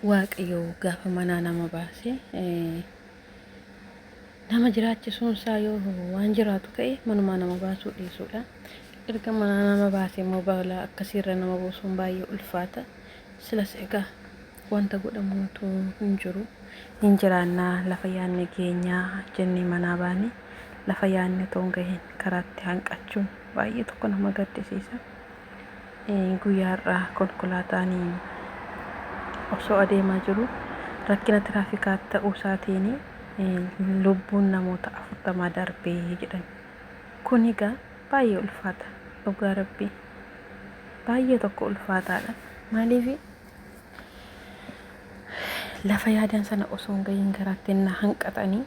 Waaqayyo gaafa manaa nama baase nama jiraachisuun isaa yoo waan jiraatu ta'e manumaa nama baasuu dhiisuudha. Erga manaa nama baase immoo balaa akkasiirra nama buusuun baay'ee ulfaata. Silas egaa wanta godhamuutu hin jiru. Hin jiraannaa lafa yaadne geenyaa jennee manaa baane lafa yaadne otoo hin gahin karaatti hanqachuun baay'ee tokko nama gaddisiisa. Guyyaa har'aa konkolaataan osoo adeemaa jiru rakkina tiraafikaa ta'uu isaatiin lubbuun namoota 40 darbee jedhan. Kun egaa baay'ee ulfaata dhugaa rabbii baay'ee tokko ulfaataadha. Maaliif lafa yaadan sana osoo hin gahiin karaatti na hanqatanii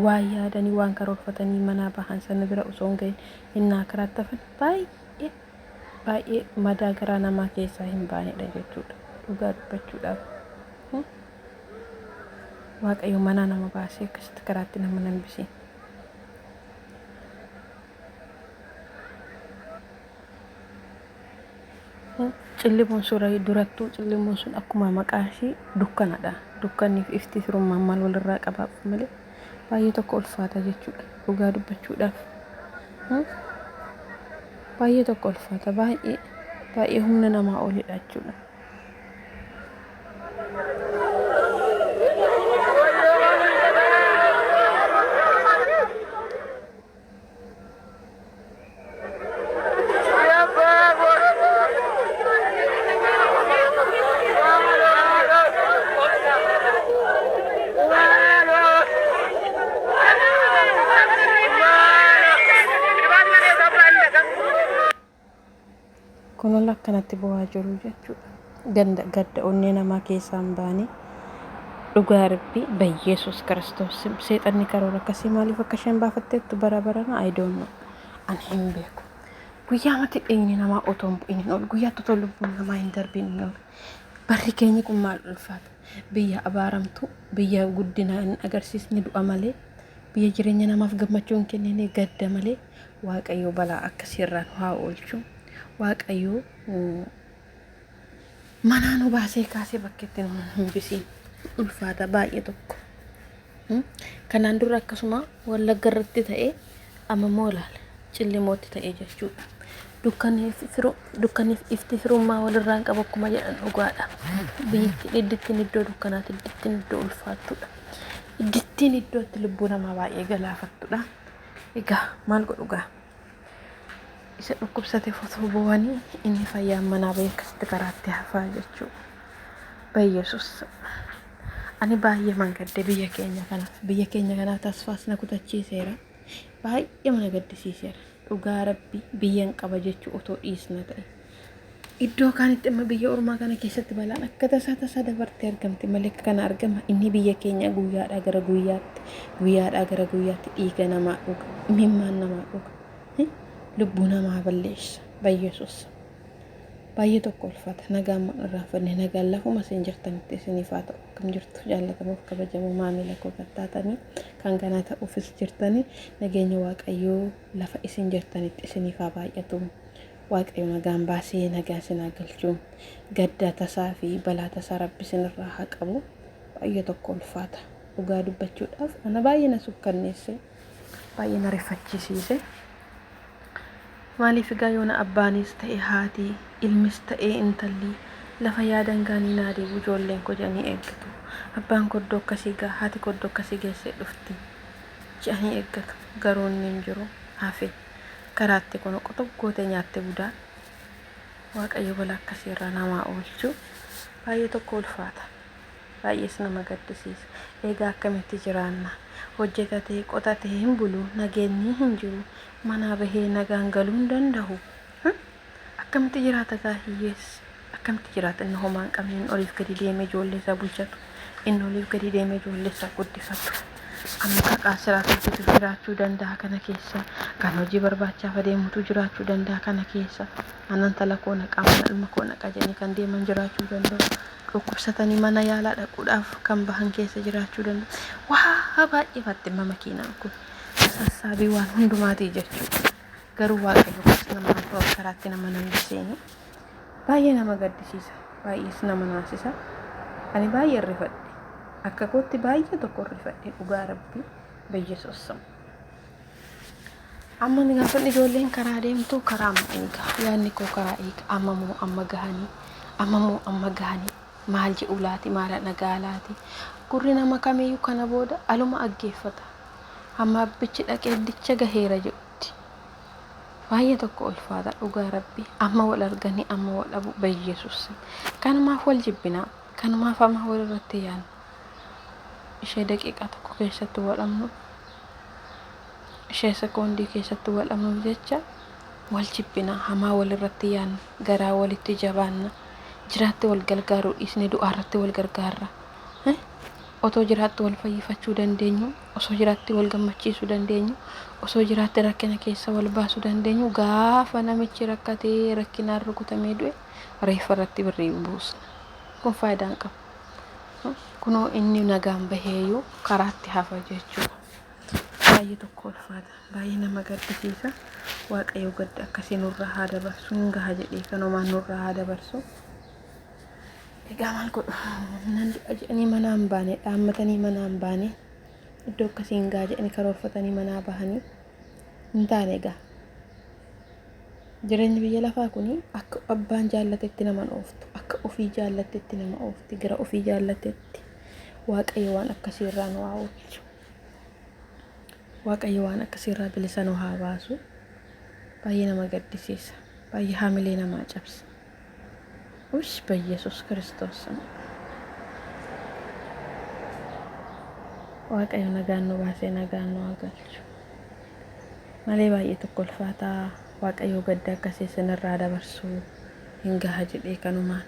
waan yaadanii waan karoorfatanii manaa bahan sana bira osoo hin gahin innaa karaatti hafan baay'ee baay'ee madaa garaa namaa keessaa hin baanedha jechuudha dhugaa dubbachuudhaaf. Waaqayyo manaa nama baasee akkasitti karaatti nama hambisiin. Cillimoon suura durattuu cillimoon sun akkuma maqaa ishii dukkanadha. Dukkanni fi ifti firummaan maal walirraa qabaaf malee baay'ee tokko ulfaata jechuudha dhugaa dubbachuudhaaf. Baay'ee tokko ulfaata baay'ee baay'ee humna namaa olidha jechuudha. Kunoon akkanatti bu'aa jiru jechuudha. Ganda gadda onnee namaa keessaa hin baane dhugaa rabbii bayyeesus kiristoos seexanni karoora akkasii maaliif akka isheen baafatteettu bara barana I don't know. Ani hin beeku. Guyyaa mati dhiigni namaa otoo hin bu'in hin oolu. Guyyaatti otoo lubbuun namaa hin darbiin hin oolu. Barri keenya kun maal ulfaata. Biyya abaaramtuu, biyya guddina hin agarsiisne du'a malee, biyya jireenya namaaf gammachuu hin kennine gadda malee Waaqayyo balaa akkasii irraa nu haa oolchu. Waaqayyo manaa nu baasee kaasee bakkeetti nu hin hambisiin. Ulfaata baay'ee tokko. Kanaan dura akkasuma Wallagga irratti ta'ee amma immoo ilaala cillimootti ta'ee jechuudha. Dukkanniif ifti firummaa walirraa hin qabu akkuma jedhan dhugaadha. Biyyittiin iddittiin iddoo dukkanaati iddittiin iddoo ulfaattudha. Iddittiin iddoo itti lubbuu namaa baay'ee galaafattudha. Egaa maal godhu gaa? Isa dhukkubsateef otoo boo'anii inni fayyaan manaa bahee akkasitti karaatti hafaa jechuudha. Bayyesus ani baay'ee man gadde biyya keenya kanaaf biyya keenya kanaaf tasfaas na kutachiiseera. Baay'ee mana gaddisiiseera. Dhugaa rabbi biyyan qaba jechuu otoo dhiisna ta'e. Iddoo kaanitti amma biyya ormaa kana keessatti balaan akka tasaa tasaa dabartee argamti malee akka kana argama. Inni biyya keenya guyyaadhaa gara guyyaatti guyyaadhaa gara guyyaatti dhiiga namaa dhuga, imimmaan namaa dhuga, lubbuu namaa balleessa. Bayyesus baay'ee tokko ulfaata. Nagaan mun irraanfanne nagaan lafuma isin jirtanitti isiniif haa ta'u. Akkam jirtu jaallatamuuf kabajamoo maamila koo kan taatanii kan ganaa ta'uufis jirtanii nageenya Waaqayyoo lafa isin jirtanitti isiniif haa baay'atu. Waaqayyo nagaan baasee nagaan isin haa galchu. Gadda tasaa fi balaa tasaa rabbi isinirraa haa qabu. Baay'ee tokko ulfaata. Dhugaa dubbachuudhaaf ana baay'ee na sukkanneesse. Baay'ee na rifachiisiise. Maaliif egaa yoona abbaanis ta'e haati, ilmis ta'e intalli lafa yaadan gaanii naa deebi'u ijoolleen koo jedhanii eeggatu. Abbaan koo iddoo akkasii ga'a, haati koo iddoo akkasii geessee dhufti jedhanii eeggatu. Garuu inni hin jiru hafe. Karaatti kun qoxob gootee nyaatte budaa. Waaqayyo balaa akkasii irraa namaa oolchu. Baay'ee tokko ulfaata. Baay'ees nama gaddisiisa. Egaa akkamitti jiraanna? Hojjetatee, qotatee hin bulu, nageenyi hin jiru, manaa bahee nagaan galuu hin dandahu. Akkamitti jiraata gaa hiyyeessi? Akkamitti jiraata inni homaa hin qabne, inni oliif gadi deemee ijoollee isaa bulchatu, inni oliif gadi deemee ijoollee isaa guddifatu. Amma qaqaa siraaf hojjetu jiraachuu danda'a kana keessa. Kan hojii barbaachaaf adeemutu jiraachuu danda'a kana keessa. Mana intala koo naqaa, mana ilma koo naqaa jedhanii kan deeman jiraachuu danda'u. Dhukkubsatanii mana yaalaa dhaquudhaaf kan bahan keessa jiraachuu danda'u. Waa baay'ee faatti amma makiinaan kun sassaabii waan hundumaatii jechuudha. Garuu Waaqayyo akkas nama karaatti nama nan biseeni. Baay'ee nama gaddisiisa. Baay'ees nama naasisa. Ani baay'ee rifadhe. Akka kootti baay'ee tokko rifadhe dhugaa Rabbii Beyyesuus. Amma ni gaafa ijoolleen karaa deemtu karaa amma eega. Yaadni koo karaa eega. Amma moo amma gahanii, amma moo amma gahanii, maal jedhu laati, maal dhagaa laati? Gurri nama kamiyyuu kana booda aluma aggeeffata. Hamma abbichi dhaqee iddicha gaheera jedhutti. Baay'ee tokko ulfaata dhugaa Rabbii. Amma wal arganii amma wal dhabu Beyyesuus. Kanumaaf wal jibbinaa. Kanumaaf amma wal irratti yaadna. Ishee daqiiqaa tokko keessatti wal dhabnu, ishee sekoondii keessatti wal dhabnuuf jecha wal jibbinaa, hamaa wal irratti yaadna, garaa walitti jabaanna, jiraatti wal gargaaruu dhiisne du'aa irratti wal gargaarra. Otoo jiraatti wal fayyifachuu dandeenyu, osoo jiraatti wal gammachiisuu dandeenyu, osoo jiraatti rakkina keessa wal baasuu dandeenyu, gaafa namichi rakkatee rakkinaan rukutamee du'e reeffa irratti birrii buusna. Kun faayidaa hin qabu. Kunoo inni nagaan baheeyyuu karaatti hafa jechuudha. Baay'ee tokko ulfaata. Baay'ee nama gaddisiisa. Waaqayyo gadda akkasii nurraa haa dabarsu. Hin gaha jedhee kanumaan nurraa haa dabarsu. Egaa maal godhu? Nan du'a jedhanii manaa hin baane, dhaammatanii manaa hin baane, iddoo akkasii hin gaha jedhanii karoorfatanii manaa bahanii hin taane egaa. Jireenyi biyya lafaa kun akka abbaan jaallatetti nama hin ooftu. Akka ofii jaallattetti nama oofti. Gara ofii jaallattetti. Waaqayyo waan akkasii irraa nu haa oolchu. Waaqayyo waan akkasii irraa bilisa nu haa baasu. Baay'ee nama gaddisiisa. Baay'ee haamilee namaa cabsa. Ush, Bayyesuus Kiristoos. Waaqayyo nagaan nu baasee nagaan nu haa galchu. Malee baay'ee tokko ulfaataa. Waaqayyo gadda akkasii isinirraa dabarsuu, hin gaha jedhee kanumaan.